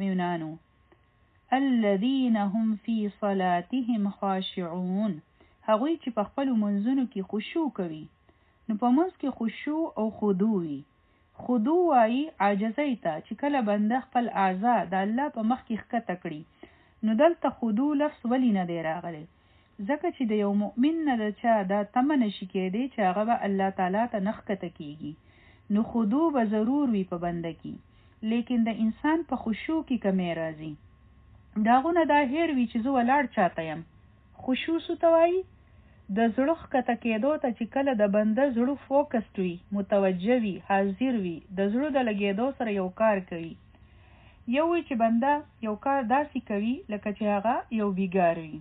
مؤمنانو الذين هم في صلاتهم خاشعون هغوی چې په خپلو منځونو کې خشوع کوي. نو په منځ کې خشوع او خضوع وي. خضوع وایي عاجزۍ ته، چې کله بنده خپل اعضاء د الله په مخ کې ښکته کړي. نو دلته خضوع لفظ ولي نه دی راغلی؟ ځکه چې د یو مؤمن نه د چا دا تمه نشي کېدی چې هغه به الله تعالی ته نه ښکته کیږي. نو خضوع به ضرور وي په بنده کې، لیکن د انسان په خشوع کې کمی راځي. د هغو نه دا هېر وي چې زه ولاړ چاته یم. خشوع څه ته وایي؟ د زړه ښکته کېدو ته، چې کله د بنده زړه فوکسډ وي، متوجه وي، حاضر وي، د زړه د لګېدو سره یو کار کوي. یو وي چې بنده یو کار داسې کوي لکه چې هغه یو بیګار وي،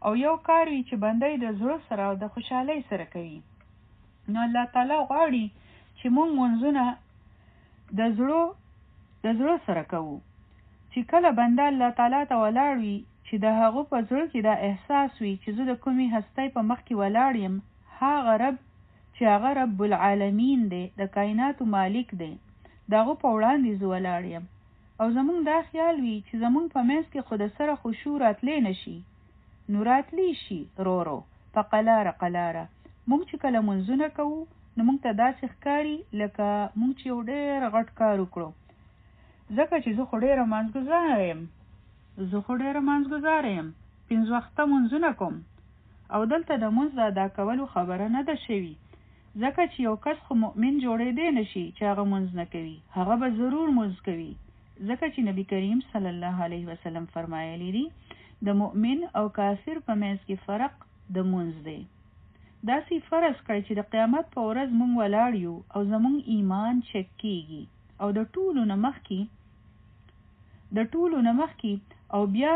او یو کار وي چې بنده یې د زړه سره او د خوشحالۍ سره کوي. نو الله تعالی غواړي چې موږ منځونه د زړه سره کوو، چې کله بنده الله تعالی ته ولاړ وي، چې د هغه په زړه کې دا احساس وي چې زه د کومې هستۍ په مخ کې ولاړ یم، هغه رب چې هغه رب العالمین دی، د کائناتو مالک دی، د هغه په وړاندې زه ولاړ یم. او زمونږ دا خیال وي چې زمونږ په منځ کې خو د سره خشوع راتلی نشي، نو راتلی شي، رو رو، په قلاره قلاره. مونږ چې کله منځونه کوو، نو مونږ ته داسې ښکاري لکه مونږ چې یو ډېر غټ کار وکړو، ځکه چې زه خو ډېره لمانځګزاره یم، زه خو ډېره لمانځګزاره یم، پنځه وخته منځونه کوم. او دلته د مونځ د ادا کولو خبره نه ده شوې، ځکه چې یو کس خو مؤمن جوړېدی نشي چې هغه مونځ نه کوي. هغه به ضرور مونځ کوي، ځکه چې نبی کریم صلی الله علیه وسلم فرمایلی دي، د مؤمن او کافر په منځ کې فرق د مونځ دی. داسې فرض کړئ چې د قیامت په ورځ مونږ ولاړ یو او زمونږ ایمان چک کیږي، او د ټولو نه مخکې او بیا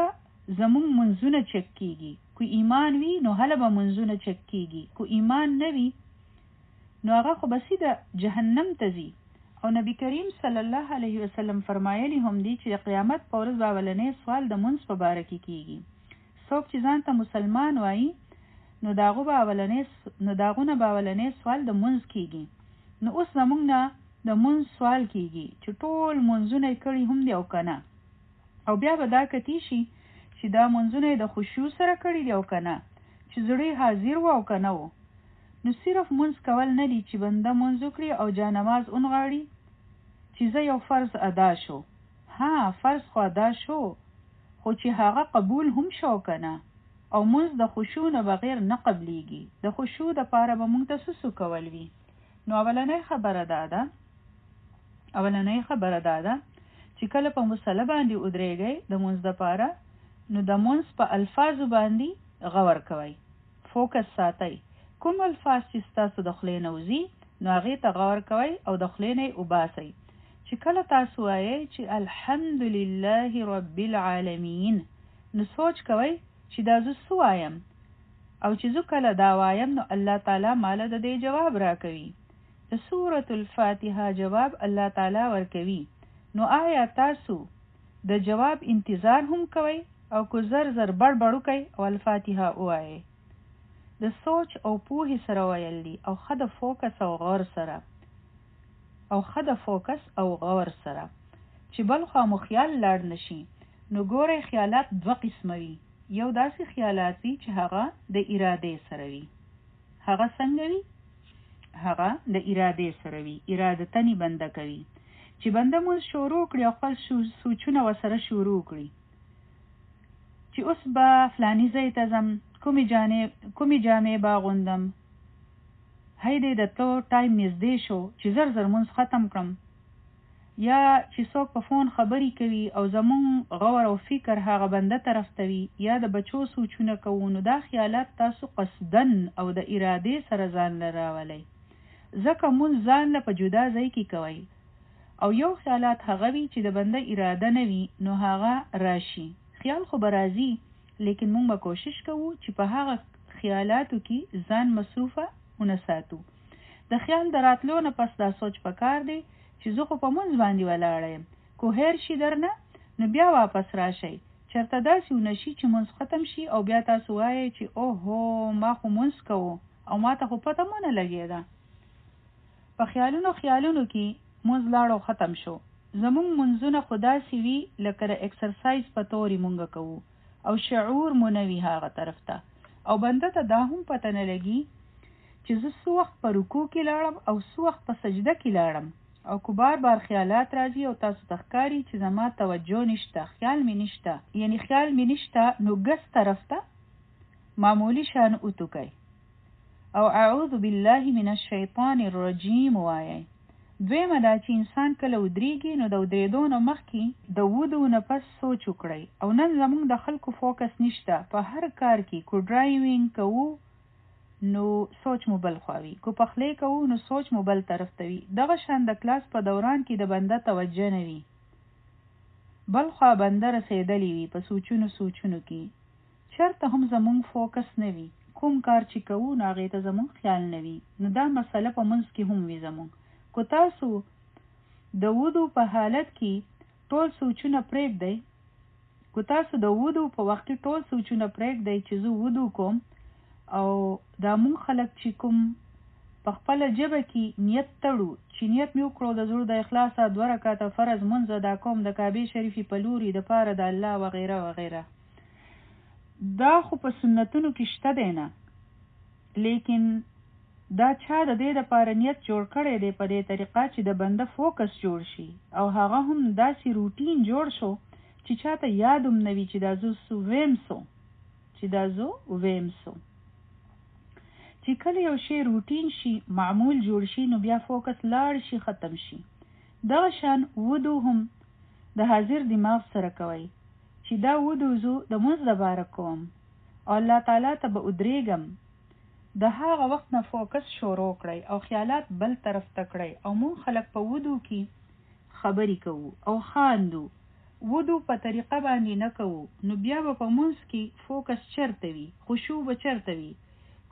زمونږ منځونه چک کیږي. کو ایمان وي نو هله به منځونه چک کیږي، کو ایمان نه وي نو هغه خو به سیده جهنم ته ځي. او نبی کریم صلی الله علیه وسلم فرمایلی هم دي چې د قیامت په ورځ به اولنی سوال د منځ په باره کې کیږي. څوک چې ځان ته مسلمان وایي، نو د هغو نه به اولنی سوال د منځ کیږي. نو اوس زمونږ نه د منځ سوال کیږي چې ټول منځونه یې کړي هم دي او که نه، او بیا به دا کتی شي چې دا منځونه یې د خشوع سره کړي دي او که نه، چې زړه یې حاضر و او که نه و. نو صرف منځ کول نه دي چې بنده منځ وکړي او جا نماز ونغاړي چې زه یو فرض ادا شو. ها، فرض خو ادا شو، خو چې هغه قبول هم شو که نه؟ او منځ د خشوع نه بغیر نه قبلیږي. د خشوع د پاره به مونږ ته څه کول وي؟ نو اولنۍ خبره دا ده چې کله په مصلی باندې ودرېږئ د منځ د پاره، نو د منځ په الفاظو باندې غور کوئ، فوکس ساتئ. کوم الفاظ چې ستاسو د خولې نه وځي، نو هغې ته غور کوئ او د خولې نه یې وباسئ. چې کله تاسو وایئ چې الحمد لله رب العالمین، نو سوچ کوئ چې دا زه څه وایم، او چې زه کله دا وایم نو الله تعالی ماله د دې جواب راکوي. د سورة الفاتحه جواب الله تعالی ورکوي. نو آیا تاسو د جواب انتظار هم کوئ، او که زر زر بړ بړ وکئ او الفاتحه ووایئ؟ د سوچ او پوهې سره ویل دي، او ښه د فوکس او غور سره چې بلخوا مو خیال لاړ نشي. نو ګورئ، خیالات دوه قسمه وي. یو داسې خیالات وي چې هغه د ارادې سره وي. هغه څنګه وي؟ هغه د ارادې سره وي، ارادتنی بنده کوي. چې بنده مونځ شروع کړي او خپل سوچونه ورسره شروع کړي چې اوس به فلاني ځای ته ځم، کومې جامې به اغوندم، هی دی د تلو ټایم نږدې شو، چې زر زر مونځ ختم کړم، یا چې څوک په فون خبرې کوي او زمونږ غور او فکر هغه بنده طرف ته وي، یا د بچو سوچونه کوو، نو دا خیالات تاسو قصداً او د ارادې سره ځان له راولئ، ځکه مونځ ځان له په جدا ځای کې کوئ. او یو خیالات هغه وي چې د بنده اراده نه وي، نو هغه راشي. خیال خو به راځي، لیکن مونږ به کوشش کوو چې په هغه خیالاتو کې ځان مصروفه ونه ساتو. د خیال د راتلو نه پس دا سوچ پکار دی چې زه خو په مونځ باندې ولاړه یم. کو هیر شي درنه، نو بیا واپس راشئ. چرته داسې ونشي چې مونځ ختم شي او بیا تاسو وایئ چې اوهو، ما خو مونځ کوو او ما ته خو پته مو نه لګېده، په خیالونو خیالونو کې مونځ لاړ او ختم شو. زمونږ مونځونه خو داسې وي لکه د اکسرسایز په طور یې مونږ کوو او شعور مو نه وي هغه طرف ته، او بنده ته دا هم پته نه لګي چې زه څه وخت په رکوع کې لاړم او څه وخت په سجده کې لاړم. او که بار بار خیالات راځي او تاسو ته ښکاري چې زما توجه نشته، خیال مې نشته، یعنی خیال مې نشته، نو ګس طرف ته معمولی شان اوتوکئ او اعوذ بالله من الشیطان الرجیم ووایئ. دویمه دا چې انسان کله ودریږي نو د ودریدو نه مخکې د ودو نه پس سوچ وکړئ. او نن زمونږ د خلکو فوکس نشته په هر کار کې، که ډرایوینګ کوو نو سوچ مو بل خوا وي، که پخلی کوو نو سوچ مو بل طرف ته وي. دغه شان د کلاس په دوران کې د بنده توجه نه وي، بل خوا بنده رسیدلی وي په سوچونو سوچونو کې، چرته هم زمونږ فوکس نه وي، کوم کار چې کوو نو هغې ته زمونږ خیال نه وي. نو دا مسله په منځ کې هم وي زمونږ. که تاسو د وضو په حالت کې ټول سوچونه پرېږدئ، که تاسو د وضو په وخت کې ټول سوچونه پرېږدئ چې زه وضو کوم، او دا مونږ خلک چې کوم په خپله ژبه کې نیت تړو چې نیت مې وکړو د زړه د اخلاصه 2 رکعته فرض مونځ ادا کوم د کعبې شریفې په لوري د پاره د الله وغیره وغیره، دا خو په سنتونو کې شته دی نه، لیکن دا چا د دې دپاره نیت جوړ کړی دی په دې طریقه چې د بنده فوکس جوړ شي، او هغه هم داسې روټین جوړ شو چې چاته یاد هم نه وي چې دا زه څه ویم څه، چې دا زه ویم څه. چې کله یو شی روټین شي، معمول جوړ شي، نو بیا فوکس لاړ شي، ختم شي. دغه شان ودو هم د حاضر دماغ سره کوي چې دا ودو زه د مونځ دپاره کوم او الله تعالی ته به ودرېږم. د هغه وخت نه فوکس شروع کړئ او خیالات بل طرف ته کړئ. او مونږ خلک په ودو کې خبرې کوو او خاندو، ودو په طریقه باندې نه کوو، نو بیا به په مونځ کې فوکس چرته وي، خشوع به چرته وي.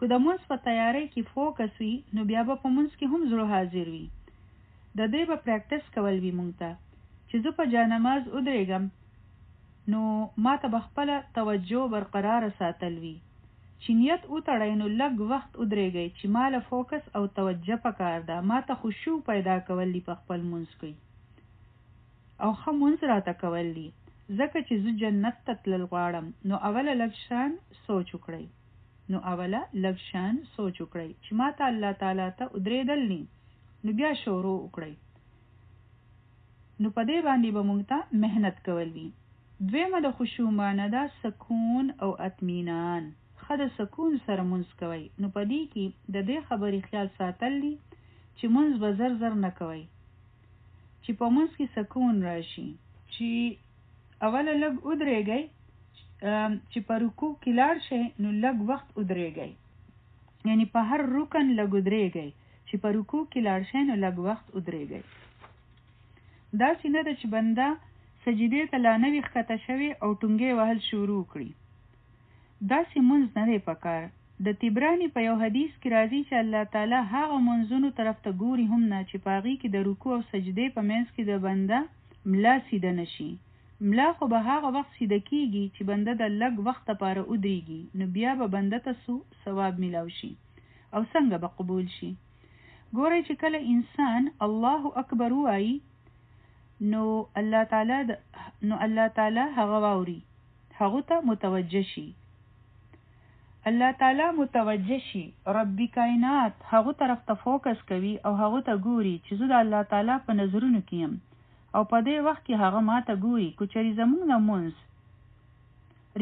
که د مونځ په تیارۍ کې فوکس وي نو بیا به په مونځ کې هم زړه حاضر وي. د دې به پریکټس کول وي مونږ ته چې زه په جانماز ودرېږم نو ما ته به خپله توجه برقراره ساتل وي. چې نیت وتړئ نو لږ وخت ودرېږئ چې ما له فوکس او توجه پکار ده، ما ته خشوع پیدا کول دي په خپل مونځ کې او ښه مونځ راته کول دي، ځکه چې زه جنت ته تلل غواړم. نو اوله لږ شان سوچ وکړئ، نو اوله لږ شان سوچ وکړئ چې ما ته الله تعالی ته ودرېدل دي، نو بیا شروع وکړئ. نو په دې باندې به مونږ ته محنت کول وي. دویمه د خشوع معنی ده سکون او اطمینان. ښه د سکون سره مونځ کوئ. نو په دې کې د دې خبرې خیال ساتل دي چې مونځ به زر زر نه کوئ، چې په مونځ کې سکون راشي. چې اوله لږ ودرېږئ، چې په رکوع کې لاړ شئ نو لږ وخت ودرېږئ، یعنی په هر رکن لږ ودرېږئ، چې په رکوع کې لاړ شئ نو لږ وخت ودرېږئ. داسې نه ده چې بنده سجدې ته لا نه وي ښکته شوی او ټونګې وهل شروع کړي، داسې مونځ نه دی پکار. د طبراني په یو حدیث کې راځي چې الله تعالی هغه مونځونو طرف ته ګوري هم نه چې په هغې کې د رکوع او سجدې په منځ کې د بنده ملا سیده نه شي. ملا خو به هغه وخت سیده کیږي چې بنده د لږ وخت لپاره ودرېږي، نو بیا به بنده ته څو ثواب میلاو شي او څنګه به قبول شي. ګورئ چې کله انسان الله اکبر ووایي نو الله تعالی نو الله تعالی هغه واوري، هغه ته متوجه شي، الله تعالی متوجه شي، رب کائنات هغه طرف ته فوکس کوي او هغه ته ګوري چې زه د الله تعالی په نظرونو کې یم او په دې وخت کې هغه ما ته ګوري. که چېرې زمونږ د مونځ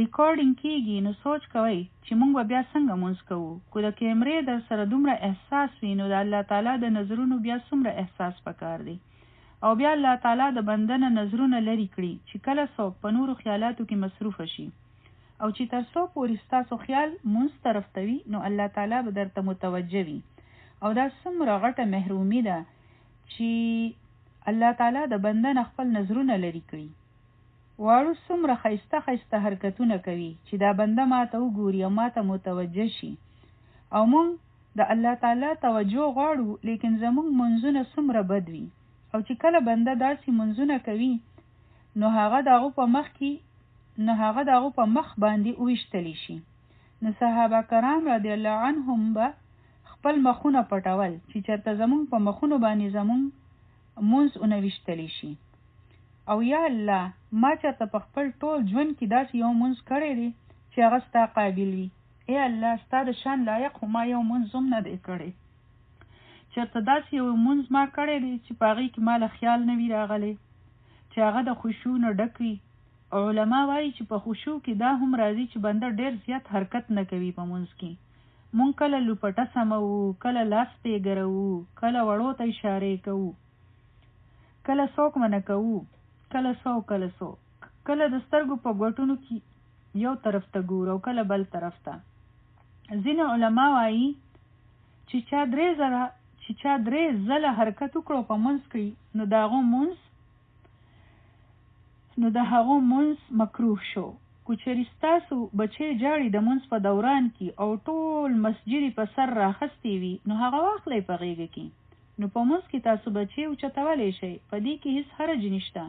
ریکارډینګ کیږي نو سوچ کوئ چې مونږ به بیا څنګه مونځ کوو. که د کیمرې در سره دومره احساس وي نو د الله تعالی د نظرونو بیا څومره احساس پکار دی. او بیا الله تعالی د بنده نه نظرونه لرې کړي چې کله څوک په نورو خیالاتو کې مصروف شي او چې تر څو پورې ستاسو خیال مونځ طرف ته وي نو الله تعالی به درته متوجه وي. او دا څومره غټه محرومي ده چې الله تعالی د بنده نه خپل نظرونه لرې کړي. واړو څومره ښایسته ښایسته حرکتونه کوي چې دا بنده ماته وګوري او ماته متوجه شي. او مونږ د الله تعالی توجه غواړو، لیکن زمونږ مونځونه څومره بد وي. او چې کله بنده داسې مونځونه کوي نو هغه د هغو په مخ کې نو هغه د هغو په مخ باندې وویشتلی شي. نو صحابه کرام رضی الله عنهم به خپل مخونه پټول چې چېرته زمونږ په مخونو باندې زمونږ مونځ ونه ویشتلی شي. او یا الله ما چرته په خپل ټول ژوند کې داسې یو مونځ کړی دی چې هغه ستا قابل وي؟ ای الله ستا د شان لایق خو ما یو مونځ هم نه دی کړی. چرته داسې یو مونځ ما کړی دی چې په هغې کې ما له خیال نه وي راغلی، چې هغه د خشوع نه ډک وي. او علما وایي چې په خشوع کې دا هم راځي چې بنده ډېر زیات حرکت نه کوي په مونځ کې. مونږ کله لوپټه سموو، کله لاس پېګروو، کله وړو ته اشارې کوو، کله څوک منع کوو، کله څه او کله څه، کله د سترګو په ګوټونو کې یو طرف ته ګورو او کله بل طرف ته. ځینې علما وایي چې چا درې ځله چې چا درې ځله حرکت وکړو په مونځ کې نو د هغو مونځ نو د هغو مونځ مکروه شو. که چېرې ستاسو بچی ژاړي د مونځ په دوران کې او ټول مسجد یې په سر راخستی وي نو هغه واخلئ په غېږه کې. نو په مونځ کې تاسو بچی اوچتولی شئ په دې کې هیڅ حرج نشته.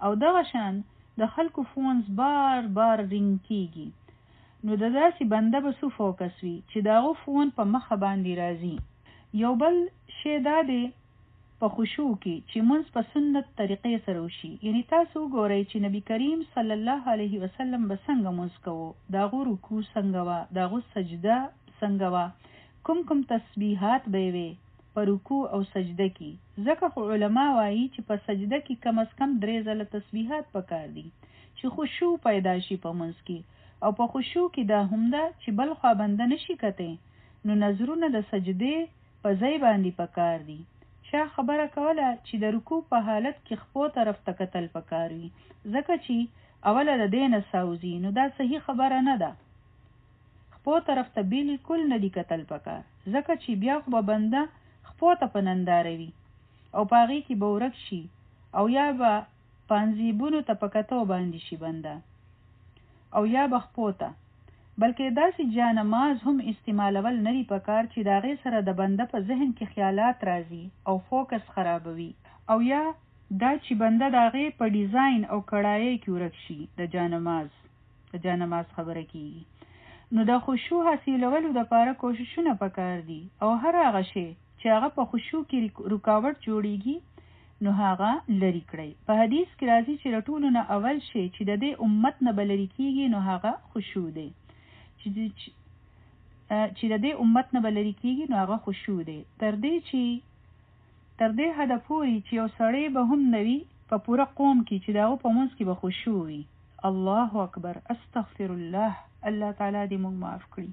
او دغه شان د خلکو فونز بار بار رینګ کیږي نو د داسې بنده به څه فوکس وي چې د هغو فون په مخه باندې راځي. یو بل شی دا دی په خشوع کې چې مونځ په سنت طریقې سره وشي یعنی تاسو وګورئ چې نبی کریم صلی الله علیه وسلم به څنګه مونځ کوو، د هغو رکوع څنګه وه، د هغو سجده څنګه وه، کوم کوم تسبیحات به یې وې په رکوع او سجده کې، ځکه خو علما وایي چې په سجده کې کم از کم درې ځله تسبیحات پکار دي چې خشوع پیدا شي په مونځ کې او په خشوع کې دا هم ده چې بلخوا بنده نشي کتی نو نظرونه د سجدې په ځای باندي پکار دي. چا خبره کوله چي د رکوع په حالت کي خپو طرف ته کتل پکار وي ځکه چي اوله د دې نه ساه وځي نو دا صحيح خبره نه ده. خپو طرف ته بلکل نه دي کتل پکار ځکه چي بيا خو به بنده خپو ته په ننداره وي او په هغې کي به ورک شي او يا به پانزيبونو ته په کتو باندي شي بنده او يا به خپو ته. بلکه داسې جانماز هم استعمالول نه دي پکار چې د هغې سره د بنده په ذهن کې خیالات راځي او فوکس خرابوي او یا دا چې بنده د هغې په ډیزاین او کړایۍ کې ورک شي د جانماز د جانماز خبره کیږي نو د خشوع حاصلولو دپاره کوششونه پکار دي او هر هغه شی چې هغه په خشوع کې رکاوټ جوړیږي نو هغه لري کړئ. په حدیث کې راځي چې له ټولو نه اول شی چې د دې امت نه به لري کیږي نو هغه خشوع دی. چې چې د دې امت نه به لري کیږي نو هغه خشوع دی. تر دې چې تر دې حده پوري چې یو سړی به هم نه وي په پوره قوم کې چې د هغه په منځ کې به خشوع وي. الله اکبر استغفر الله الله تعالی دې موږ معاف کړي.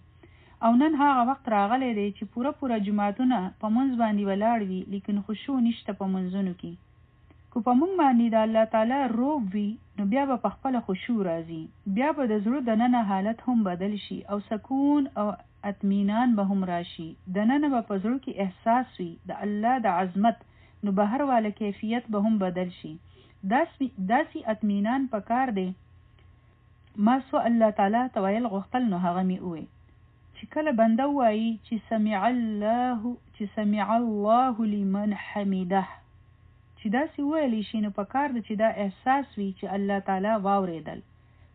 او نن هغه وخت راغلی دی چې پوره پوره جوماتونه په مونځ باندې ولاړ وي لیکن خشوع نشته په مونځونو کې. که په مونږ باندې د الله تعالی رعب وي نو بیا به پخپله خشوع راځي، بیا به د زړه دننه حالت هم بدل شي او سکون او اطمینان به هم راشي، دننه به په زړه کې احساس وي د الله د عظمت نو بهر واله کیفیت به هم بدل شي. داسې اطمینان پکار دی. ما څه الله تعالی ته ویل غوښتل نو هغه مې ووی چې کله بنده ووایي چې سمع الله چې سمع الله لمن حمده چې داسې وویل شي نو پکار ده چې دا احساس وي چې الله تعالی واورېدل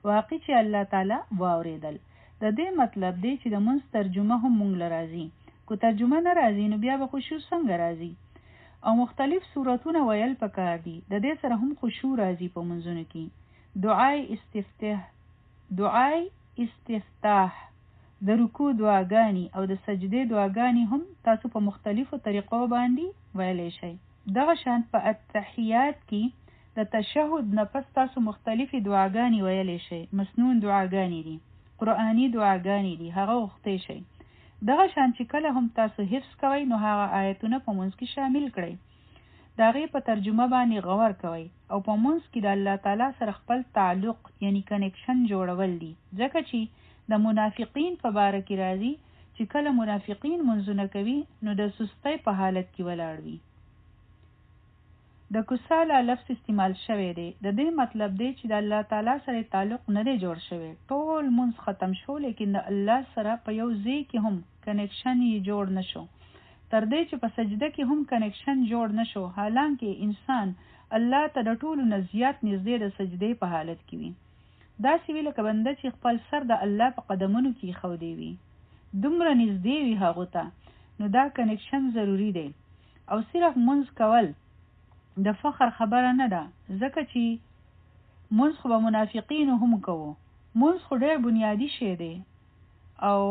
واقعي چې الله تعالی واورېدل د دې مطلب دی چې د مونځ ترجمه هم مونږ له راځي که ترجمه نه راځي نو بیا به خشوع څنګه راځي او مختلف سورتونه ویل پکار دي د دې سره هم خشوع راځي په مونځونو کې دعای استفتح دعای استفتاح، د رکوع دعاګاني او د سجدې دعاګاني هم تاسو په مختلفو طریقو باندي ویلی شئ. دغه شان په التحیات کي د تشهد نه پس تاسو مختلفي دعاګاني ویلی شئ، مسنون دعاګاني دي، قرآني دعاګاني دي هغه غوښتی شئ. دغه شان چي کله هم تاسو حفظ کوئ نو هغه آیتونه په مونځ کي شامل کړئ. د هغې په ترجمه باندې غور کوئ او په مونځ کې د الله تعالی سره خپل تعلق یعنی کنکشن جوړول دي ځکه چې د منافقین په باره کې راځي چې کله منافقین مونځونه کوي نو د سستۍ په حالت کې ولاړ وي. د کسالا لفظ استعمال شوی دی د دې مطلب دی چې د الله تعالی سره تعلق نه دی جوړ شوی ټول مونځ ختم شو لیکن د الله سره په یو ځای کې هم کنکشن یې جوړ نه شو تر دې چې په سجده کې هم کنکشن جوړ نه شو حالانکه انسان الله ته د ټولو نه زیات نږدې د سجدې په حالت کې وي داسې وي لکه بنده چې خپل سر د الله په قدمونو کې ایښودی وي دومره نږدې وي هغو ته نو دا کنکشن ضروري دی او صرف مونځ کول د فخر خبره نه ده ځکه چې. مونځ خو به منافقینو هم کوو. مونځ خو ډېر بنیادي شی دی او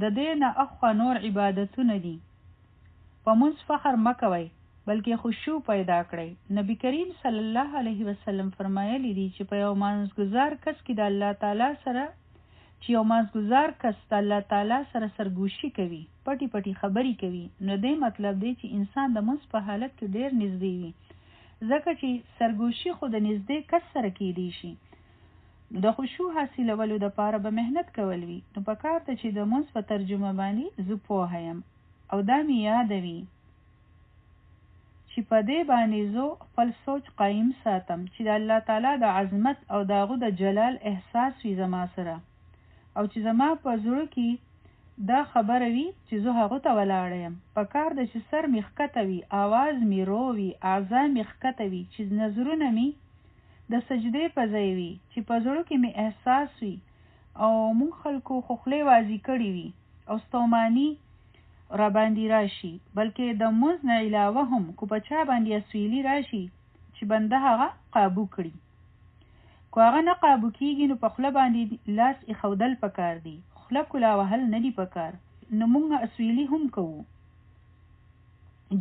د دې نه اخوا نور عبادتونه دي. په مونځ فخر مه کوئ بلکې خشوع پیدا کړئ. نبي کریم صلی الله علیه وسلم فرمایلي دي چې په یو مانځګزار کس کې د الله تعالی سره چې یو مانځګزار کس د الله تعالی سره سرګوشي کوي، پټي پټي خبري کوي، نو دې مطلب دی چې انسان د مونځ په حالت کې ډېر نږدې وي، ځکه چې سرګوشي خو د نږدې کس سره کېدی شي. نو د خشوع حاصلولو دپاره به محنت کول وي. نو پکار ده چې د مونځ په ترجمه باندې زه پوهه یم او دا مې یاده وي چې په دې باندې زه خپل سوچ قایم ساتم چې د الله تعالی د عظمت او د هغه د جلال احساس وي زما سره، او چې زما په زړه کې دا خبره وي چې زه هغه ته ولاړه یم. پکار ده چې سر مې ښکته وي، آواز مې رو وي، اعضا مې ښکته وي، چې نظرونه مې د سجدې په ځای وي، چې په زړه کې مې احساس وي. او مونږ خلکو خو خولې وازي کړې وي او ستوماني راباندې راشي، بلکې د مونځ نه علاوه هم کو په چا باندې اسویلي راشي چې بنده هغه قابو کړي. کو هغه نه قابو کیږي نو په خوله باندې لاس ایښودل پکار دي، خوله کلا وهل نه دي پکار. نو مونږ اسویلي هم کوو،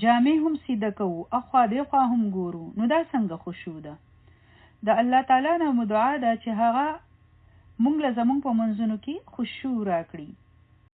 جامې هم سیده کوو، اخوا دیخوا هم ګورو، نو دا څنګه خشوع ده؟ د الله تعالی نه مو دعا ده چې هغه مونږ له زمونږ په منځونو کې خشوع راکړي.